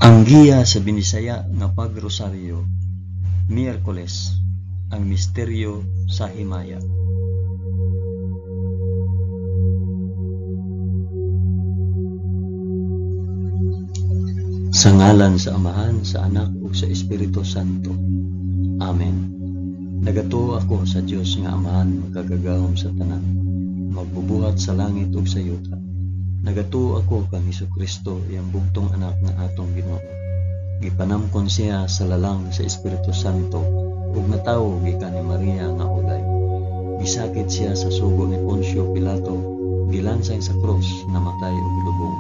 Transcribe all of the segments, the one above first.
Ang giya sa Binisaya nga pagrosaryo, Miyerkules, ang misteryo sa himaya. Sa ngalan sa Amahan, sa Anak ug sa Espiritu Santo. Amen. Nagatuo ako sa Dios nga Amahan makagagahom sa tanan, magbubuhat sa langit ug sa yuta. Nagatuo ako kang Hesukristo, iyang bugtong anak nga atong Ginoo. Gipanamkon siya sa lalang sa Espiritu Santo ug natawo gikan ni Maria nga ulay. Gisakit siya sa sugo ni Poncio Pilato, gilansang sa krus, namatay ug gilubong.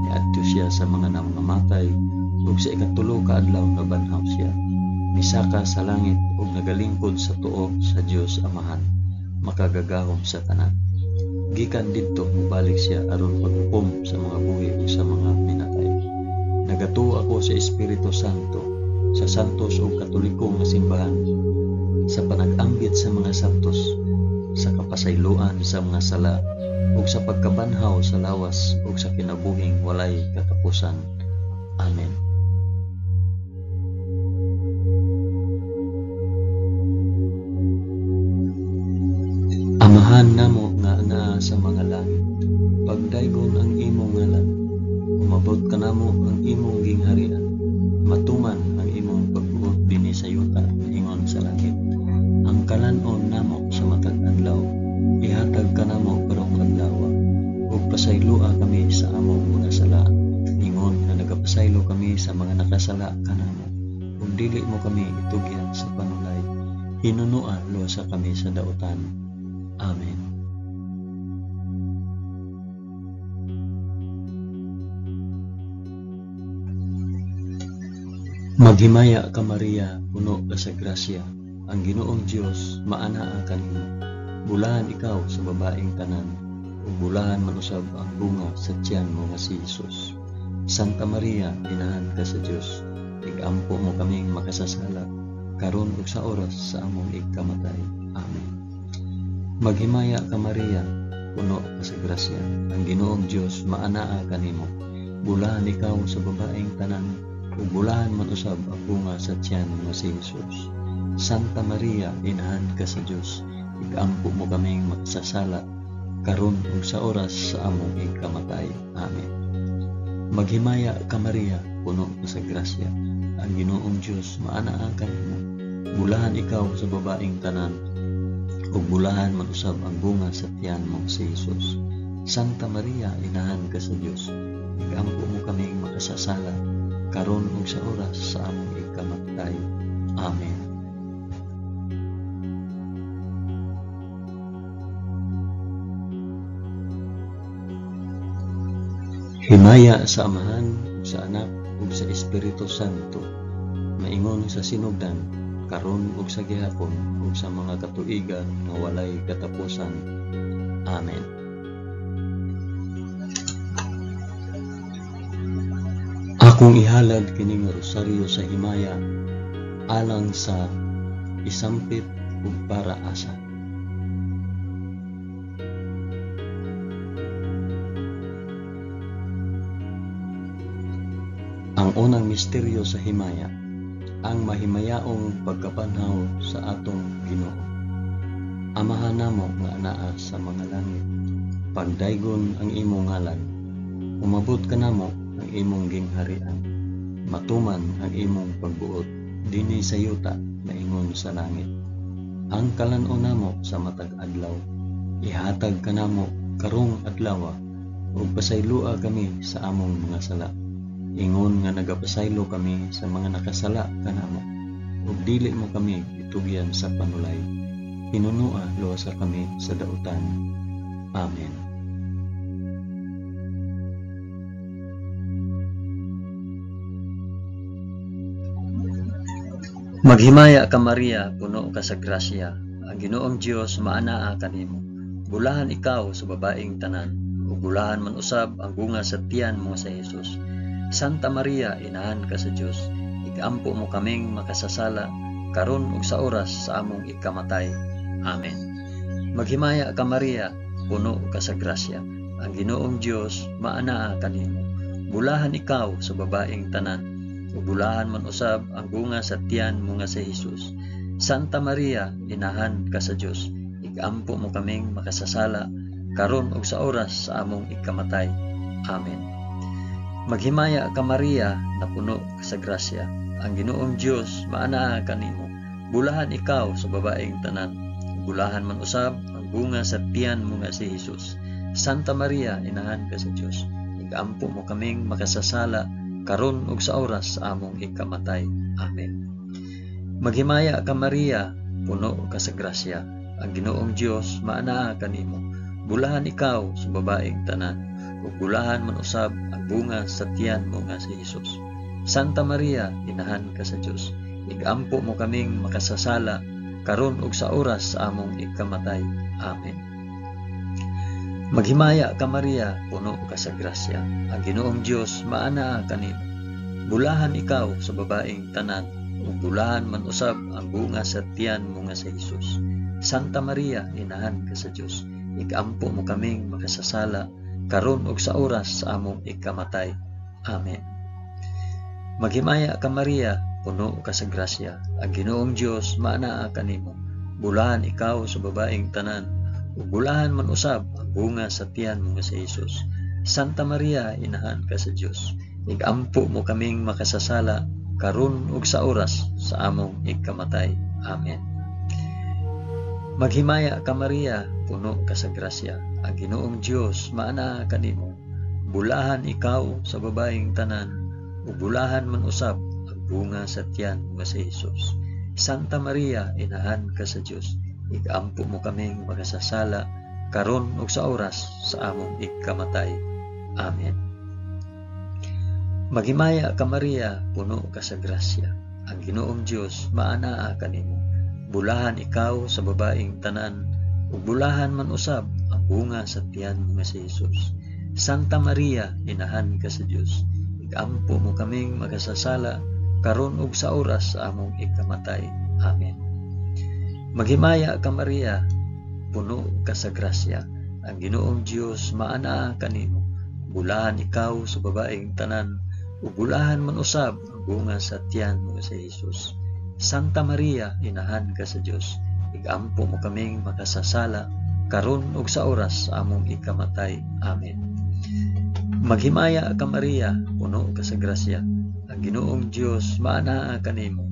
Niadto siya sa mga nangamatay ug sa ikatulo ka adlaw nabanhaw siya. Misaka sa langit ug nagalingkod sa tuo sa Dios Amahan, makagagahom sa tanan. Gikan didto mobalik siya aron paghukom sa mga buhi ug sa mga minatay. Nagatuo ako sa Espiritu Santo, sa santos ug katoliko nga simbahan, sa panag-ambit sa mga santos, sa kapasayloan sa mga sala, ug sa pagkabanhaw sa lawas ug sa kinabuhing walay katapusan. Amen. Amahan namo nga anaa sa mga langit, pagdaygon ang imong ngalan, umabot kanamo ang imong gingharian, matuman ang imong pagbuot dinhi sa yuta ingon sa langit. Ang kalan-on namo sa matag adlaw, ihatag kanamo karong adlaw, ug pasayloa kami sa among mga sala, ingon nga nagapasaylo kami sa mga nakasala kanamo, ug dili mo kami itugyan sa panulay, hinunua luwasa kami sa dautan. Amen. Maghimaya ka Maria, puno ka sa grasya, ang Ginoong Dios maanaa kanimo. Bulahan ikaw sa babaeng tanan, ug bulahan man usab ang bunga sa tiyan mo nga si Jesus. Santa Maria, inahan ka sa Dios, igampo mo kaming makasasala, karon ug sa oras sa among igkamatay. Amen. Maghimaya ka Maria, puno ka sa grasya, ang Ginoong Dios maanaa kanimo. Bulahan ikaw sa babaeng tanan, ug bulahan man usab ang bunga sa tiyan mo si Jesus. Santa Maria, inahan ka sa Dios, igampo mo kaming makasasala, karon ug sa oras sa among igkamatay. Amen. Maghimaya ka Maria, puno ka sa grasya, ang Ginoong Dios maanaa kanimo. Bulahan ikaw sa babaeng tanan, ug bulahan man usab ang bunga sa tiyan mo si Jesus. Santa Maria, inahan ka sa Dios, igampo mo kaming makasasala, karon ug sa oras sa among ikamatay. Amen. Himaya sa Amahan, ug sa Anak, ug sa Espiritu Santo, maingon sa sinugdan, karon ug sa gihapon, ug sa mga katuigan nga walay katapusan. Amen. Akong ihalad kining rosaryo sa himaya alang sa isampit ug para asa. Ang unang misteryo sa himaya, ang mahimayaong pagkabanhaw sa atong Ginoo. Amahan namo nga anaa sa mga langit, pagdaygon ang imong ngalan, umabot kanamo ang imong gingharian, matuman ang imong pagbuot dinhi sa yuta maingon sa langit. Ang kalan-on namo sa matag adlaw, ihatag kanamo karong adlaw, ug pasayloa kami sa among mga sala, ingon nga nagapasaylo kami sa mga nakasala kanamo, ug dili mo kami itugyan sa panulay, hinunua luwasa kami sa dautan. Amen. Maghimaya ka Maria, puno ka sa grasya, ang Ginoong Dios maanaa kanimo. Bulahan ikaw sa babaeng tanan, ug bulahan man usab ang bunga sa tiyan mo sa Jesus. Santa Maria, inahan ka sa Dios, igampo mo kaming makasasala, karon ug sa oras sa among ikamatay. Amen. Maghimaya ka Maria, puno ka sa grasya, ang Ginoong Dios maanaa kanimo. Bulahan ikaw sa babaeng tanan, ug bulahan man usab ang bunga sa tiyan mo nga si Hesus. Santa Maria, inahan ka sa Dios, igampo mo kaming makasasala karon ug sa oras sa among ikamatay. Amen. Maghimaya ka Maria, napuno ka sa grasya. Ang Ginoong Dios maanaa kanimo. Bulahan ikaw sa babaeng tanan. Bulahan man usab ang bunga sa tiyan mo nga si Hesus. Santa Maria, inahan ka sa Dios, igampo mo kaming makasasala karon ug sa oras sa among ikamatay. Amen. Maghimaya ka Maria, puno ka sa grasya. Ang Ginoong Dios maanaa kanimo. Bulahan ikaw sa babaeng tanan, ug bulahan man usab ang bunga sa tiyan mo nga si Hesus. Santa Maria, inahan ka sa Dios, igampo mo kaming makasasala karon ug sa oras sa among ikamatay. Amen. Maghimaya ka Maria, puno ka sa grasya. Ang Ginoong Dios maanaa kanimo. Bulahan ikaw sa babaeng tanan, ug bulahan man usab ang bunga sa tiyan mo nga si Hesus. Santa Maria, inahan ka sa Dios, igampo mo kaming makasasala karon ug sa oras sa among ikamatay. Amen. Maghimaya ka Maria, puno ka sa grasya. Ang Ginoong Dios maanaa kanimo. Bulahan ikaw sa babaeng tanan, ug bulahan man usab ang bunga sa tiyan mo nga si Hesus. Santa Maria, inahan ka sa Dios, igampo mo kaming makasasala karon ug sa oras sa among ikamatay. Amen. Maghimaya ka Maria, puno ka sa grasya. Ang Ginoong Dios maanaa kanimo. Bulahan ikaw sa babaeng tanan, ug bulahan man usab ang bunga sa tiyan mo nga si Hesus. Santa Maria, inahan ka sa Dios, igampo mo kaming makasasala karon ug sa oras sa among ikamatay. Amen. Maghimaya ka Maria, puno ka sa grasya. Ang Ginoong Dios maanaa kanimo. Bulahan ikaw sa babaeng tanan, ug bulahan man usab ang bunga sa tiyan mo nga si Hesus. Santa Maria, inahan ka sa Dios, igampo mo kaming makasasala karon ug sa oras sa among ikamatay. Amen. Maghimaya ka Maria, puno ka sa grasya. Ang Ginoong Dios maanaa kanimo. Bulahan ikaw sa babaeng tanan, ug bulahan man usab ang bunga sa tiyan mo nga si Hesus. Santa Maria, inahan ka sa Dios, igampo mo kaming makasasala karon ug sa oras sa among ikamatay. Amen. Maghimaya ka Maria, puno ka sa grasya. Ang Ginoong Dios maanaa kanimo.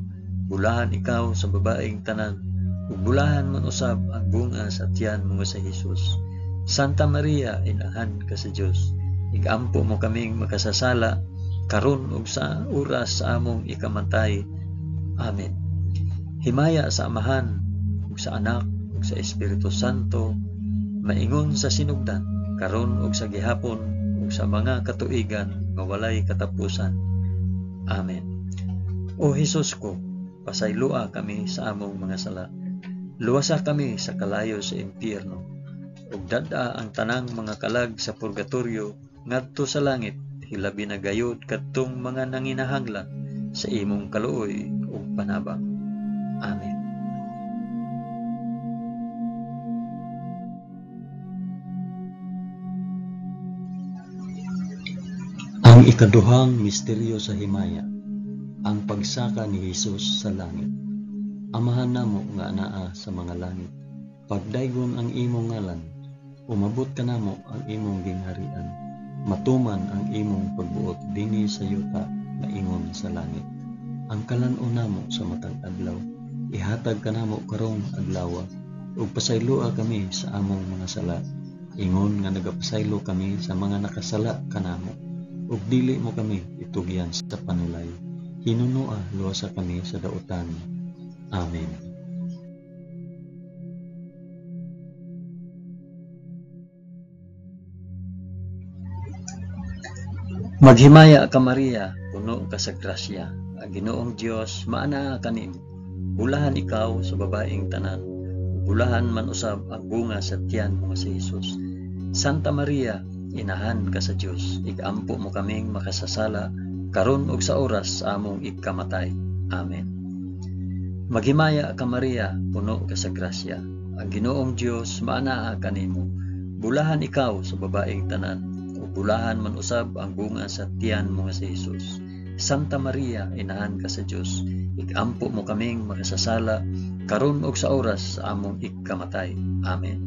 Bulahan ikaw sa babaeng tanan, ug bulahan man usab ang bunga sa tiyan mo nga si Hesus. Santa Maria, inahan ka sa Dios, igampo mo kaming makasasala karon ug sa oras sa among ikamatay. Amen. Himaya sa Amahan ug sa Anak ug sa Espiritu Santo, maingon sa sinugdan, karon ug sa gihapon ug sa mga katuigan nga walay katapusan. Amen. O Hesus ko, pasayloa kami sa among mga sala. Luwasa kami sa kalayo sa impyerno, ug dad-a ang tanang mga kalag sa purgatorio ngadto sa langit, hilabi na gayud kadtong mga nanginahanglan sa imong kaluoy ug panabang. Amen. Ang ikaduhang misteryo sa himaya, ang pagsaka ni Hesus sa langit. Amahan namo nga anaa sa mga langit, pagdaygon ang imong ngalan, umabot kanamo ang imong gingharian, matuman ang imong pagbuot dinhi sa yuta maingon sa langit. Ang kalan-on namo sa matag adlaw, ihatag kanamo karong adlawa, ug pasayloa kami sa among mga sala, ingon nga nagapasaylo kami sa mga nakasala kanamo, ug dili mo kami itugyan sa panulay. Hinunoa luwasa kami sa dautan. Amen. Maghimaya ka Maria, puno ka sa grasya. Ang Ginoong Dios maanaa kanimo. Bulahan ikaw sa babaeng tanan, bulahan man usab ang bunga sa tiyan mo nga si Hesus. Santa Maria, inahan ka sa Dios, igampo mo kaming makasasala karon ug sa oras sa among ikamatay. Amen. Maghimaya ka Maria, puno ka sa grasya. Ang Ginoong Dios maanaa kanimo. Bulahan ikaw sa babaeng tanan, ug bulahan man usab ang bunga sa tiyan mo nga si Hesus. Santa Maria, inahan ka sa Dios, igampo mo kaming makasasala karon ug sa oras sa among ikamatay. Amen.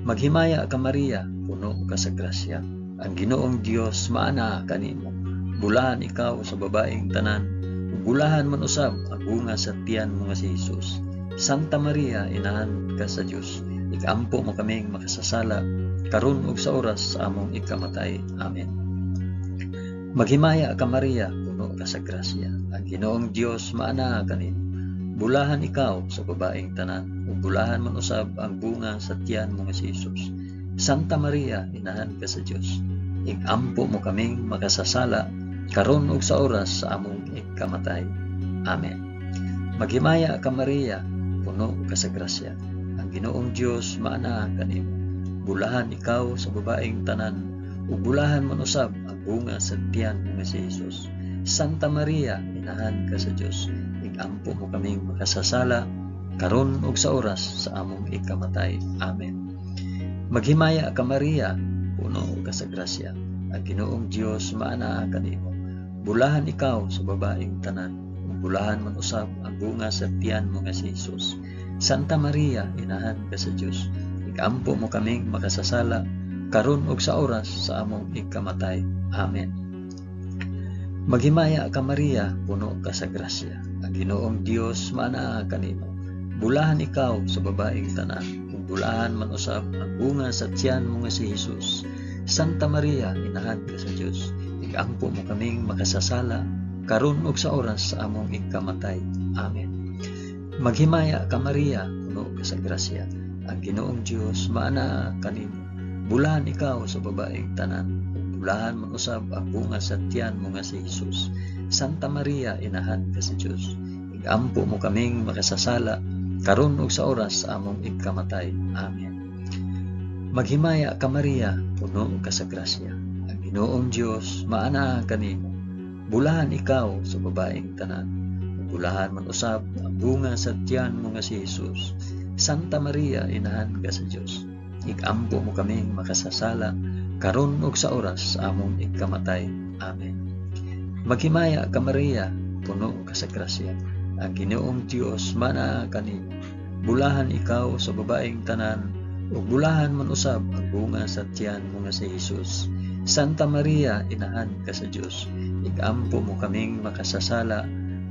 Maghimaya ka Maria, puno ka sa grasya. Ang Ginoong Dios maanaa kanimo. Bulahan ikaw sa babaeng tanan, ug bulahan man usab ang bunga sa tiyan mo nga si Hesus. Santa Maria, inahan ka sa Dios, ikampo mo kaming makasasala karon ug sa oras sa among ikamatay. Amen. Maghimaya ka Maria, puno ka sa grasya. Ang Ginoong Dios maanaa kanimo. Bulahan ikaw sa babaeng tanan, ug bulahan man usab ang bunga sa tiyan mo nga si Hesus. Santa Maria, inahan ka sa Dios, igampo mo kaming makasasala karon ug sa oras sa among ikamatay. Amen. Maghimaya ka Maria, puno ka sa grasya. Ang Ginoong Dios maanaa kanimo. Bulahan ikaw sa babaeng tanan, ug bulahan man usab ang bunga sa tiyan mo nga si Hesus. Santa Maria, inahan ka sa Dios, igampo mo kaming makasasala karon ug sa oras sa among ikamatay. Amen. Maghimaya ka Maria, puno ka sa grasya. Ang Ginoong Dios maanaa kanimo. Bulahan ikaw sa babaeng tanan, ug bulahan man usab ang bunga sa tiyan mo nga si Hesus. Santa Maria, inahan ka sa Dios, igampo mo kaming makasasala karon ug sa oras sa among ikamatay. Amen. Maghimaya ka Maria, puno ka sa grasya. Ang Ginoong Dios maanaa kanimo. Bulahan ikaw sa babaeng tanan, ug bulahan man usab ang bunga sa tiyan mo nga si Hesus. Santa Maria, inahan ka sa Dios, igampo mo kaming makasasala karon ug sa oras sa among ikamatay. Amen. Maghimaya ka Maria, puno ka sa grasya. Ang Ginoong Dios maanaa kanimo. Bulahan ikaw sa babaeng tanan, ug bulahan man usab ang bunga sa tiyan mo nga si Hesus. Santa Maria, inahan ka sa Dios, igampo mo kaming makasasala karon ug sa oras sa among ikamatay. Amen. Maghimaya ka Maria, puno ka sa grasya. Ang Ginoong Dios maanaa kanimo. Bulahan ikaw sa babaeng tanan, ug bulahan man usab ang bunga sa tiyan mo nga si Hesus. Santa Maria, inahan ka sa Dios, igampo mo kaming makasasala karon ug sa oras sa among ikamatay. Amen. Maghimaya ka Maria, puno ka sa grasya. Ang Ginoong Dios maanaa kanimo. Bulahan ikaw sa babaeng tanan, ug bulahan man usab ang bunga sa tiyan mo nga si Hesus. Santa Maria, inahan ka sa Dios, igampo mo kaming makasasala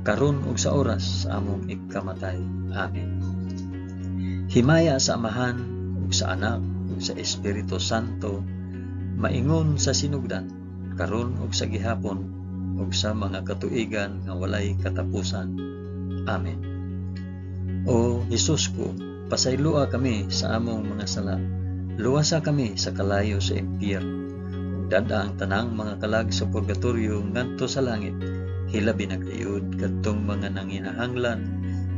karon ug sa oras sa among ikamatay. Amen. Himaya sa Amahan ug sa Anak ug sa Espiritu Santo, maingon sa sinugdan, karon ug sa gihapon ug sa mga katuigan nga walay katapusan. Amen. O Hesus ko, pasayloa kami sa among mga sala. Luwasa kami sa kalayo sa impyerno. Ug dad-a ang tanang mga kalag sa purgatorio ngadto sa langit. Hilabi na gayud kadtong mga nanginahanglan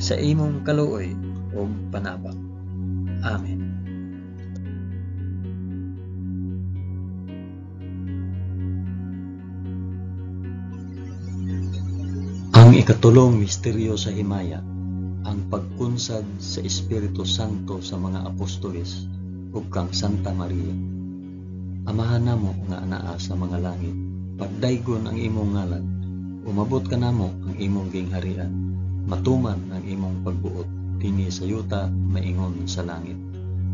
sa imong kaluoy ug panabang. Amen. Ang ikatulong misteryo sa himaya, ang pagkunsad sa Espiritu Santo sa mga apostoles ug kang Santa Maria. Amahan namo nga anaa sa mga langit, pagdaygon ang imong ngalan, umabot kanamo ang imong gingharian, matuman ang imong pagbuot dinhi sa yuta maingon sa langit.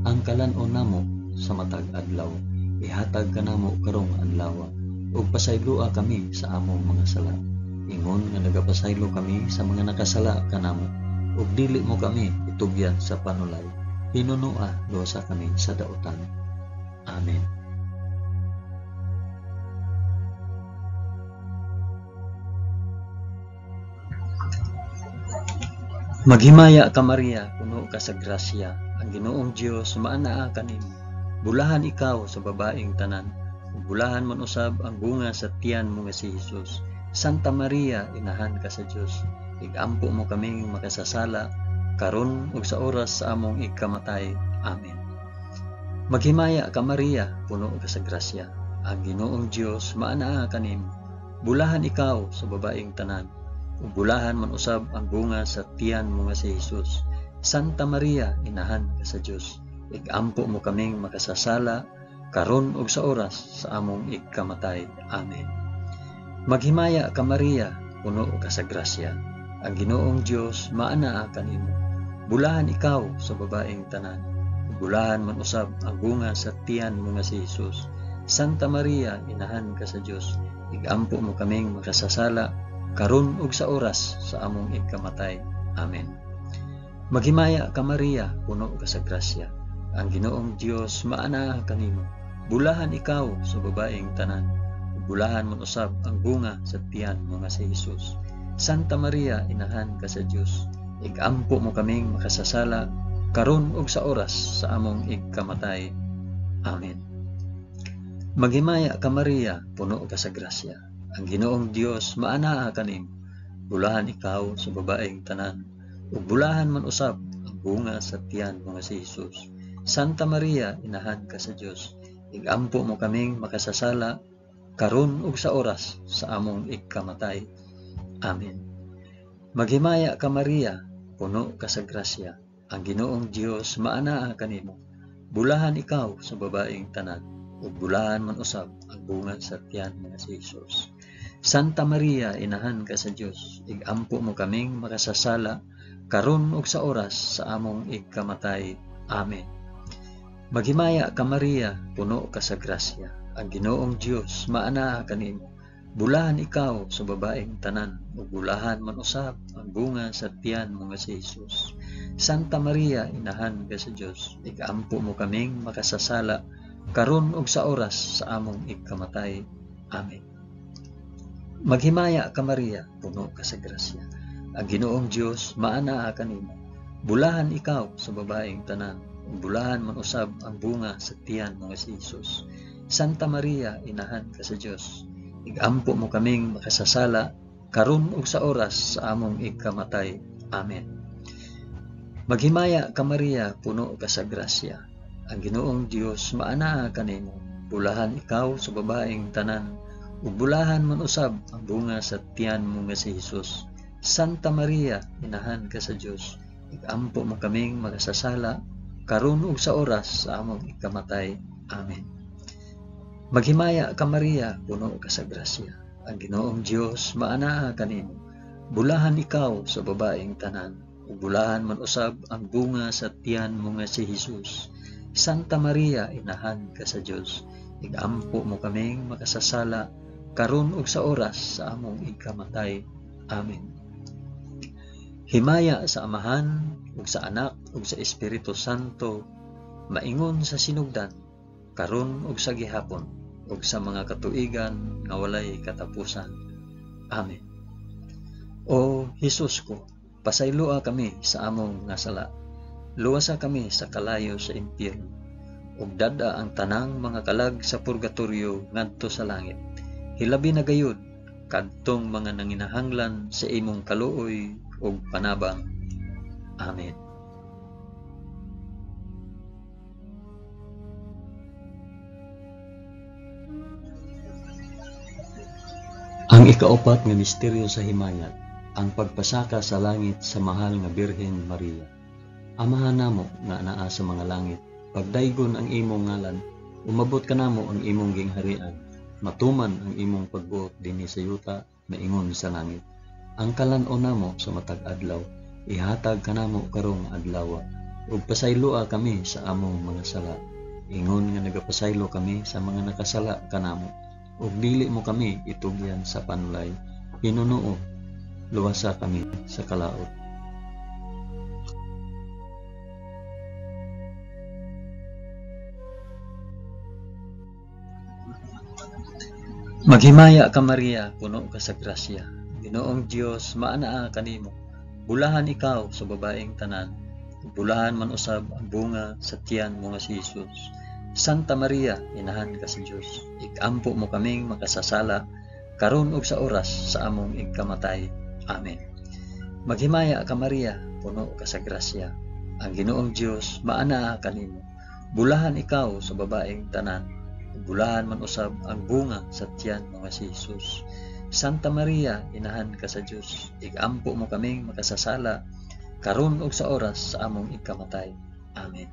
Ang kalan-on namo sa matag adlaw, ihatag kanamo karong adlaw, ug pasayloa kami sa among mga sala, ingon nga nagapasaylo kami sa mga nakasala kanamo, ug dili mo kami itugyan sa panulay, hinunoa luwasa kami sa dautan. Amen. Maghimaya ka Maria, puno ka sa grasya, ang Ginoong Dios maanaa kanimo. Bulahan ikaw sa babaeng tanan, ug bulahan man usab ang bunga sa tiyan mo nga si Hesus. Santa Maria, inahan ka sa Dios, igampo mo kaming makasasala karon ug sa oras sa among ikamatay. Amen. Maghimaya ka Maria, puno ka sa grasya, ang Ginoong Dios maanaa kanimo. Bulahan ikaw sa babaeng tanan, ug bulahan man usab ang bunga sa tiyan mo nga si Hesus. Santa Maria, inahan ka sa Dios, igampo mo kaming makasasala karon ug sa oras sa among ikamatay. Amen. Maghimaya ka Maria, puno ka sa grasya. Ang Ginoong Dios maanaa kanimo. Bulahan ikaw sa babaeng tanan. Bulahan man usab ang bunga sa tiyan mo nga si Jesus. Santa Maria, inahan ka sa Dios, igampo mo kaming makasasala karon ug sa oras sa among ikamatay. Amen. Maghimaya ka Maria, puno ka sa grasya. Ang Ginoong Dios maanaa kanimo. Bulahan ikaw sa babaeng tanan. Bulahan man usab ang bunga sa tiyan mo nga si Jesus. Santa Maria, inahan ka sa Dios, igampo mo kaming makasasala karon ug sa oras sa among igkamatay. Amen. Maghimaya ka Maria, puno ka sa grasya. Ang Ginoong Dios maanaa kanimo. Bulahan ikaw sa babaeng tanan, ug bulahan man usab ang bunga sa tiyan mo nga si Jesus. Santa Maria, inahan ka sa Dios, igampo mo kaming makasasala karon ug sa oras sa among igkamatay. Amen. Maghimaya ka Maria, puno ka sa grasya. Ang Ginoong Dios maanaa kanimo. Bulahan ikaw sa babaeng tanan, ug bulahan man usab ang bunga sa tiyan mo nga si Jesus. Santa Maria, inahan ka sa Dios, igampo mo kaming makasasala karon ug sa oras sa among igkamatay. Amen. Maghimaya ka Maria, puno ka sa grasya. Ang Ginoong Dios maanaa kanimo. Bulahan ikaw sa babaeng tanan, ug bulahan man usab ang bunga sa tiyan mo nga si Jesus. Santa Maria, inahan ka sa Dios, igampo mo kaming makasasala karon ug sa oras sa among igkamatay. Amen. Maghimaya ka Maria, puno ka sa grasya. Ang Ginoong Dios maanaa kanimo. Bulahan ikaw sa babaeng tanan, ug bulahan man usab ang bunga sa tiyan mo nga si Jesus. Santa Maria, inahan ka sa Dios, igampo mo kaming makasasala karon ug sa oras sa among igkamatay. Amen. Maghimaya ka Maria, puno ka sa grasya. Ang Ginoong Dios maanaa kanimo. Bulahan ikaw sa babaeng tanan, ug bulahan man usab ang bunga sa tiyan mo nga si Jesus. Santa Maria, inahan ka sa Dios, igampo mo kaming makasasala karon ug sa oras sa among ikamatay. Amen. Maghimaya ka Maria, puno ka sa grasya. Ang Ginoong Dios maanaa kanimo. Bulahan ikaw sa babaeng tanan, ug bulahan man usab ang bunga sa tiyan mo nga si Jesus. Santa Maria, inahan ka sa Dios, igampo mo kaming makasasala karon ug sa oras sa among ikamatay. Amen. Himaya sa Amahan ug sa Anak ug sa Espiritu Santo, maingon sa sinugdan, karon ug sa gihapon, ug sa mga katuigan nga walay katapusan. Amen. O Hesus ko, pasayloa kami sa among nga sala. Luwasa kami sa kalayo sa impyerno, ug dad-a ang tanang mga kalag sa purgatorio ngadto sa langit. Hilabi na gayud kadtong mga nanginahanglan sa imong kaluoy ug panabang. Amen. Ang ikaupat nga misteryo sa himayat, ang pagpasaka sa langit sa mahal nga Birhen Maria. Amahan namo nga anaa sa mga langit, pagdaygon ang imong ngalan, umabot kanamo ang imong gingharian, matuman ang imong pagbuot dinhi sa yuta maingon sa langit. Ang kalan-on namo sa matag adlaw, ihatag kanamo karong adlaw, ug pasayloa kami sa among mga sala, ingon nga nagapasaylo kami sa mga nakasala kanamo. Ug dili mo kami itugyan sa panulay, hinunuo, luwasa kami sa kalaot. Maghimaya ka Maria, puno ka sa grasya. Ginoong Dios maanaa kanimo. Bulahan ikaw sa babaeng tanan, bulahan man usab ang bunga sa tiyan mo nga si Jesus. Santa Maria, inahan ka sa Dios, ikampo mo kaming makasasala karon ug sa oras sa among igkamatay. Amen. Maghimaya ka Maria, puno ka sa grasya. Ang Ginoong Dios maanaa kanimo. Bulahan ikaw sa babaeng tanan, bulahan man usab ang bunga sa tiyan mo nga si Jesus. Santa Maria, inahan ka sa Dios, igampo mo kaming makasasala karon ug sa oras sa among igkamatay. Amen.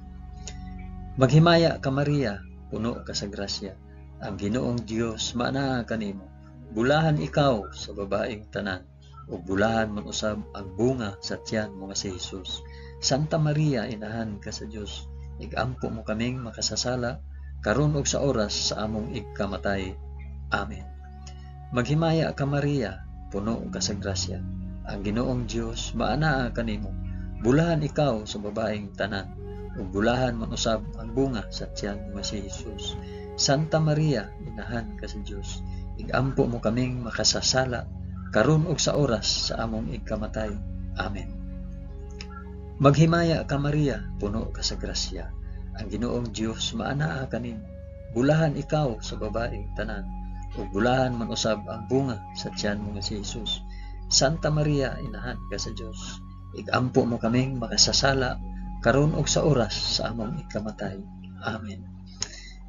Maghimaya ka Maria, puno ka sa grasya. Ang Ginoong Dios maanaa kanimo. Bulahan ikaw sa babaeng tanan, ug bulahan man usab ang bunga sa tiyan mo nga si Jesus. Santa Maria, inahan ka sa Dios, igampo mo kaming makasasala, karon ug sa oras sa among igkamatay. Amen. Maghimaya ka Maria, puno ka sa grasya. Ang Ginoong Dios maanaa kanimo. Bulahan ikaw sa babaeng tanan, ug bulahan man usab ang bunga sa tiyan mo nga si Jesus. Santa Maria, inahan ka sa Dios, igampo mo kaming makasasala, karon ug sa oras sa among igkamatay. Amen. Maghimaya ka Maria, puno ka sa grasya. Ang Ginoong Dios maanaa kanimo. Bulahan ikaw sa babaeng tanan, ug bulahan man usab ang bunga sa tiyan mo nga si Jesus. Santa Maria, inahan ka sa Dios, igampo mo kaming makasasala, karon ug sa oras sa among ikamatay. Amen.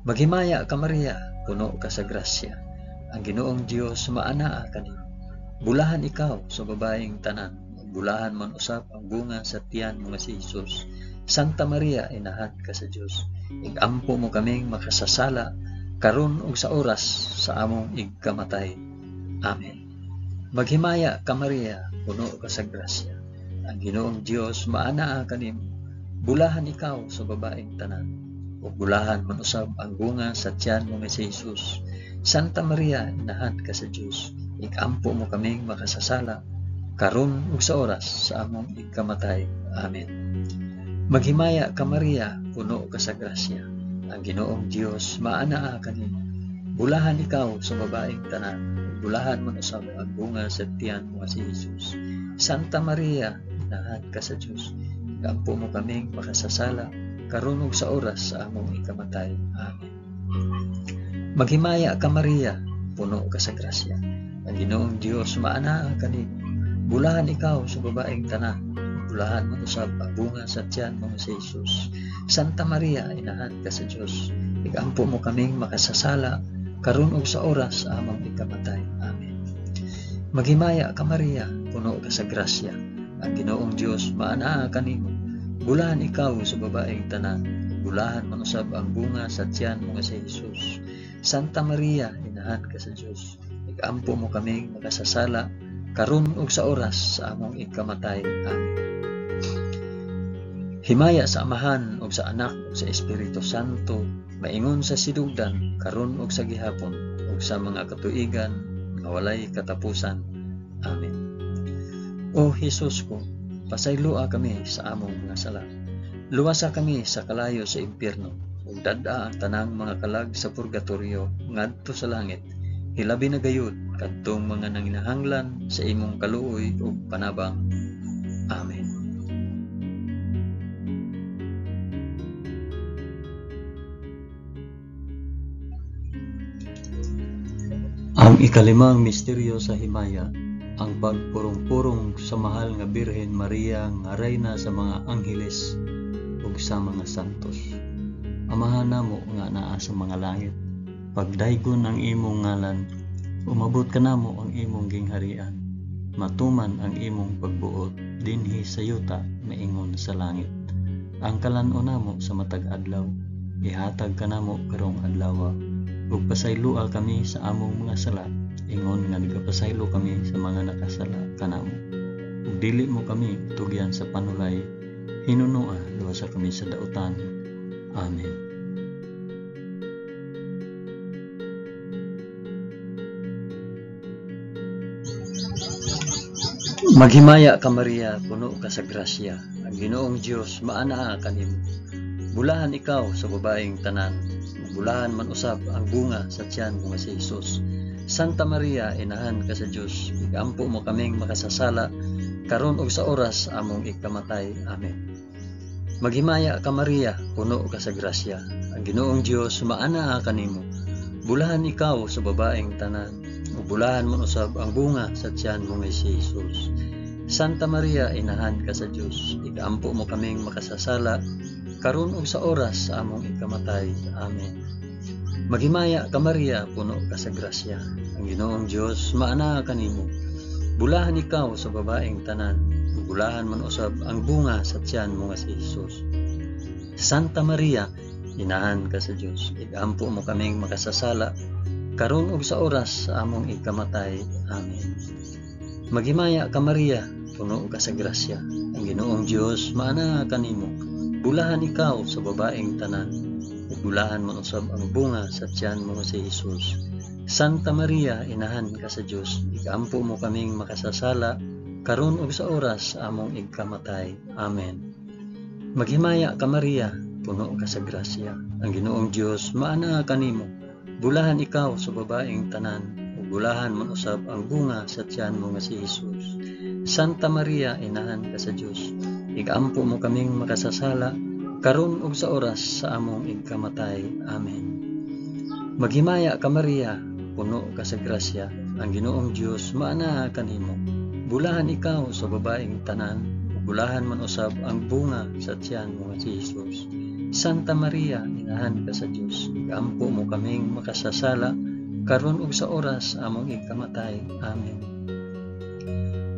Maghimaya ka Maria, puno ka sa grasya. Ang Ginoong Dios maanaa kanimo. Bulahan ikaw sa babaeng tanan, ug bulahan man usab ang bunga sa tiyan mo nga si Jesus. Santa Maria, inahan ka sa Dios, igampo mo kaming makasasala, karon ug sa oras sa among igkamatay. Amen. Maghimaya ka Maria, puno ka sa grasya. Ang Ginoong Dios maanaa kanimo. Bulahan ikaw sa babaeng tanan, ug bulahan man usab ang bunga sa tiyan mo nga si Jesus. Santa Maria, inahan ka sa Dios, igampo mo kaming makasasala, karon ug sa oras sa among igkamatay. Amen. Maghimaya ka Maria, puno ka sa grasya. Ang Ginoong Dios maanaa kanimo. Bulahan ikaw sa babaeng tanan, ug bulahan man usab ang bunga sa tiyan mo nga si Jesus. Santa Maria, inahan ka sa Dios, igampo mo kaming makasasala, karon ug sa oras sa among ikamatay. Amen. Maghimaya ka Maria, puno ka sa grasya. Ang Ginoong Dios maanaa kanimo. Bulahan ikaw sa babaeng tanan, bulahan man usab ang bunga sa tiyan mo nga si Jesus. Santa Maria, inahan ka sa Dios, igampo mo kaming makasasala, karon ug sa oras sa among ikamatay. Amen. Maghimaya ka Maria, puno ka sa grasya. Ang Ginoong Dios maanaa kanimo. Bulahan ikaw sa babaeng tanan, bulahan man usab ang bunga sa tiyan mo nga si Jesus. Santa Maria, inahan ka sa Dios, igampo mo kaming makasasala, karon ug sa oras sa among ikamatay. Amen. Himaya sa Amahan ug sa Anak ug sa Espiritu Santo, maingon sa sinugdan, karon ug sa gihapon, ug sa mga katuigan nga walay katapusan. Amen. O Hesus ko, pasayloa kami sa among mga sala. Luwasa kami sa kalayo sa impyerno, ug dad-a ang tanang mga kalag sa purgatorio ngadto sa langit. Hilabi na gayud kadtong mga nanginahanglan sa imong kaluoy ug panabang. Amen. Ang ikalimang misteryo sa himaya, ang pagpurong-purong sa mahal nga Birhen Maria nga reyna sa mga angheles ug sa mga santos. Amahan namo nga naa sa mga langit, pagdaygon ang imong ngalan, umabot kanamo ang imong gingharian, matuman ang imong pagbuot dinhi sa yuta maingon sa langit. Ang kalan-on namo sa matag adlaw, ihatag kanamo karong adlaw, ug pasayloa kami sa among mga sala, ingon nga nagapasaylo kami sa mga nakasala kanamo. Ug dili mo kami tugyan sa panulay, hinunoa luwasa kami sa dautan. Amen. Maghimaya ka Maria, puno ka sa grasya. Ang Ginoong Dios maanaa kanimo. Bulahan ikaw sa babaeng tanan, bulahan man usab ang bunga sa tiyan mo nga si Jesus. Santa Maria, inahan ka sa Dios, igampo mo kaming makasasala, karon ug sa oras among ikamatay. Amen. Maghimaya ka Maria, puno ka sa grasya. Ang Ginoong Dios maanaa kanimo. Bulahan ikaw sa babaeng tanan, ug bulahan man usab ang bunga sa tiyan mo nga si Jesus. Santa Maria, inahan ka sa Dios, igampo mo kaming makasasala, karon ug sa oras sa among ikamatay. Amen. Maghimaya ka Maria, puno ka sa grasya. Ang Ginoong Dios maanaa kanimo. Bulahan ikaw sa babaeng tanan, ug bulahan man usab ang bunga sa tiyan mo nga si Jesus. Santa Maria, inahan ka sa Dios, igampo mo kaming makasasala, karon ug sa oras sa among ikamatay. Amen. Maghimaya ka Maria, puno ka sa grasya, ang Ginoong Dios maanaa kanimo. Bulahan ikaw sa babaeng tanan, ug bulahan man usab ang bunga sa tiyan mo si Jesus. Santa Maria, inahan ka sa Dios, ikampo mo kaming makasasala, karon ug sa oras sa among igkamatay. Amen. Maghimaya ka Maria, puno ka sa grasya, ang Ginoong Dios maanaa kanimo. Bulahan ikaw sa babaeng tanan, ug bulahan man usab ang bunga sa tiyan mo nga si Jesus. Santa Maria, inahan ka sa Dios, ikampo mo kaming makasasala, karon ug sa oras sa among igkamatay. Amen. Maghimaya ka Maria, puno ka sa grasya, ang Ginoong Dios maanaa kanimo. Bulahan ikaw sa babaeng tanan, ug bulahan man usab ang bunga sa tiyan mo nga si Jesus. Santa Maria, inahan ka sa Dios, ikampo mo kaming makasasala, karon ug sa oras among ikamatay. Amen.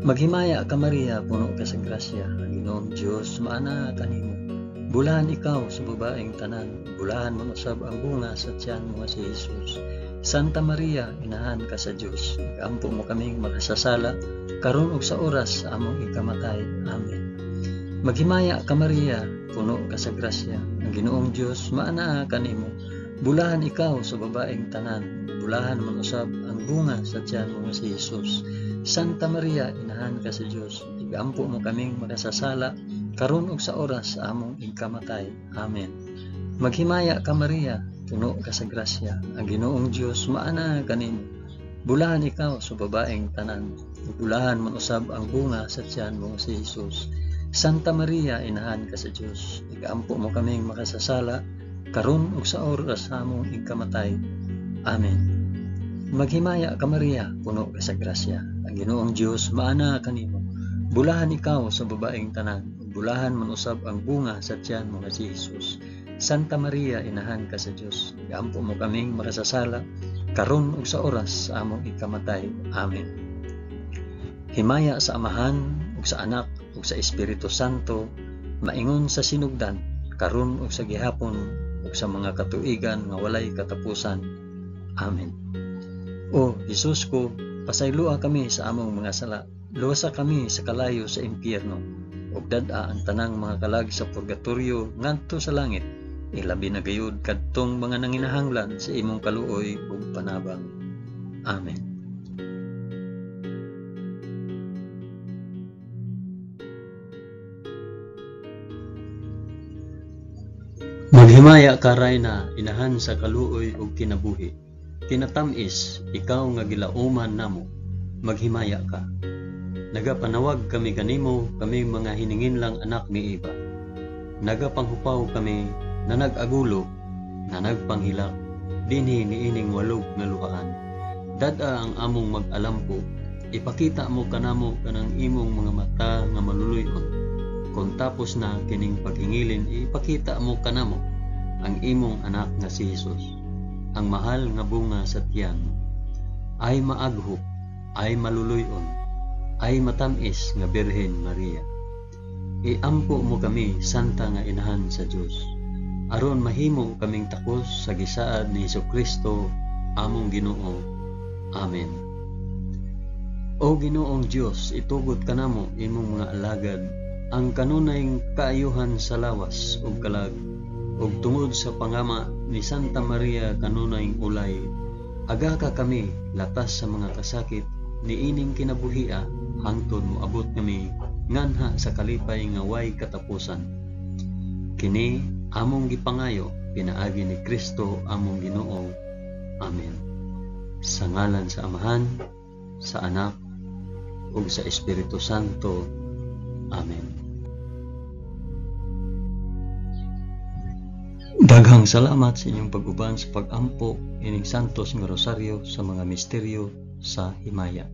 Maghimaya ka Maria, puno ka sa grasya, ang Ginoong Dios maanaa kanimo. Bulahan ikaw sa babaeng tanan, bulahan man usab ang bunga sa tiyan mo nga si Jesus. Santa Maria, inahan ka sa Dios, ikampo mo kaming makasasala, karon ug sa oras sa among ikamatay. Amen. Maghimaya ka Maria, puno ka sa grasya, ang Ginoong Dios maanaa kanimo. Bulahan ikaw sa babaeng tanan, bulahan man usab ang bunga sa tiyan mo nga si Jesus. Santa Maria, inahan ka sa Dios, igampo mo kaming makasasala, karon ug sa oras sa among ikamatay. Amen. Maghimaya ka Maria, puno ka sa grasya, ang Ginoong Dios maanaa kanimo. Bulahan ikaw sa babaeng tanan, bulahan man usab ang bunga sa tiyan mo nga si Jesus. Santa Maria, inahan ka sa Dios, igampo mo kaming makasasala, karon ug sa oras sa among ikamatay. Amen. Maghimaya ka Maria, puno ka sa grasya, ang Ginoong Dios maanaa kanimo. Bulahan ikaw sa babaeng tanan, bulahan man usab ang bunga sa tiyan mo nga si Jesus. Santa Maria, inahan ka sa Dios, igampo mo kaming makasasala, karon ug sa oras sa among ikamatay. Amen. Himaya sa Amahan ug sa Anak ug sa Espiritu Santo, maingon sa sinugdan, karon ug sa gihapon ug sa mga katuigan nga walay katapusan. Amen. O Jesus ko, pasayloa kami sa among mga sala, luwasa kami sa kalayo sa impyerno, ug dad-a ang tanang mga kalag sa purgatorio ngadto sa langit, ilabi na gayud kadtong mga nanginahanglan sa imong kaluoy ug panabang. Amen. Maghimaya ka Rayna, inahan sa kaluoy ug kinabuhi. Kinatam-is, ikaw nga gilauman namo, maghimaya ka. Nagapanawag kami kanimo, kami mga hininginlang anak ni Eva. Nagapanghupaw kami na nag-agulo, na nagpanghilak, dinhi niining walog nga luhaan. Dad-a ang among mag-alampo, ipakita mo kanamo kanang imong mga mata nga maluluy-on. Kung tapos na kining paghingilin, ipakita mo kanamo ang imong anak nga si Jesus, ang mahal nga bunga sa tiyan. Ay maaghop, ay maluluy-on, ay matamis nga Birhen Maria. Iampo mo kami, Santa nga Inahan sa Dios, aron mahimo kaming takos sa gisaad ni Hesukristo among Ginoo. Amen. O Ginoong Dios, itugot kanamo imong mga alagad ang kanunay kaayuhan sa lawas ug kalag, ug tungod sa pangama ni Santa Maria kanunay ulay, aga ka kami latas sa mga kasakit niining kinabuhia hangtod moabot kami nganha sa kalipay nga way katapusan. Kini among gipangayo pinaagi ni Kristo among Ginoo. Amen. Sa ngalan sa Amahan, sa Anak, ug sa Espiritu Santo. Amen. Daghang salamat sa inyong pag-uban sa pag-ampo ining Santos nga Rosaryo sa mga misteryo sa himaya.